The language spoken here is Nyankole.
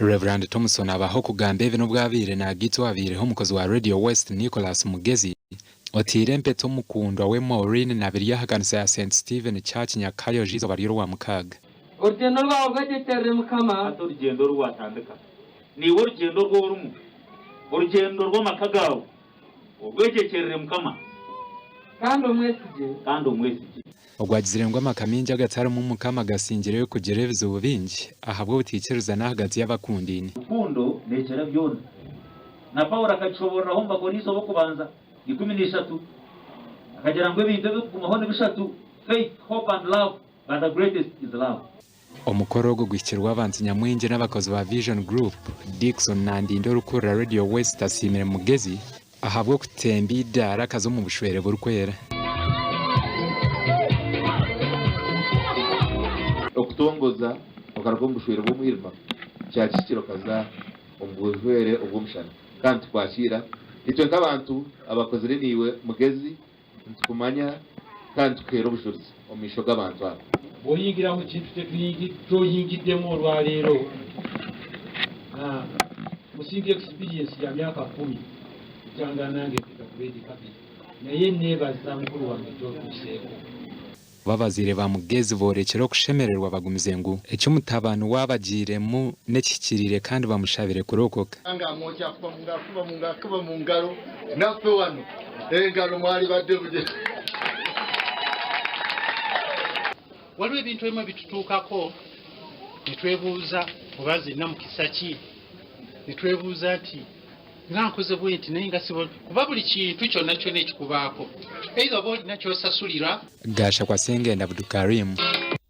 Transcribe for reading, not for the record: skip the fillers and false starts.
Rev. Thompson abaho kugamba ebi n'obu abaire nagaitwa owabaireho omukozi wa Radio West Nicholas Mugezi oteire empeta omukundwa we Maureen Nabirye aha kanisa ya Saint Stephen Church Nyakayojo eizooba ry'Orwamukaaga. Orugyendo rwawe orwegyekyerere Mukama. Hati orugyendo oru waatandika, naiwe orugyendo oru orimu, orugyendo rw'amaka gaawe, orwegyekyerere Mukama. Kandi omwesigye. Kandi omwesigye. Ogwo agizire ngu amaka maingi agatarimu Mukama gasingireyo kugira ebizibu bingi ahabw'obutaikirizana ahagati y'abakundaine. Rukundo neekira byona. Na Paulo akagishoboororaho omu Bakorinso b'okubanza 13. Akagira ngu ebintu ebirikugumaho ni bishatu, faith, hope and love, but the greatest is love. Omukoro ogu guhikirwe abantu nyamwingi n'abakozi ba Vision Group, Dickson Nandinda orikukurira Radio West asiimire Mugezi ahabw'okutemba eidaara akaza omu bushwere burikwera. Okutongoza okaruga omu bushwere bw'omwirima kyakihikire okaza omu bushwere obw'omushana. Kandi nitukwakiira itwe nk'abantu abakozire naiwe Mugezi. Nitukumanya kandi nitukuheera obujurizi omu maisho g'abantu aba. Bw'oyingira mu kintu kyoyingiddemu olwaleero, musinga experience ya myaka kkumi bukyanga nange mpita ku red carpet naye neebaza mukulu wange ky'otuuseeko. Obu abazaire ba Mugezi boorekire okushemererwa bagumize ngu eki mutabani waabo agiiremu n'ekihikiriire kandi bamushabire kurokoka. Nga amwokya akuba mu ngalo akuba mu ngalo akuba mu ngalo naffe wano engalo mwalibadde buje. Waliwo ebintu ebimu ebitutuukako ne twebuuza oba nze nina mukisa ki, ne twebuuza nti nga nkoze bwenti naye nga sibo kuba buli kintu kyonna kyonna ekikubaako either oba olina ky'osasulira. Gashakwa Sengenda Abdukarim.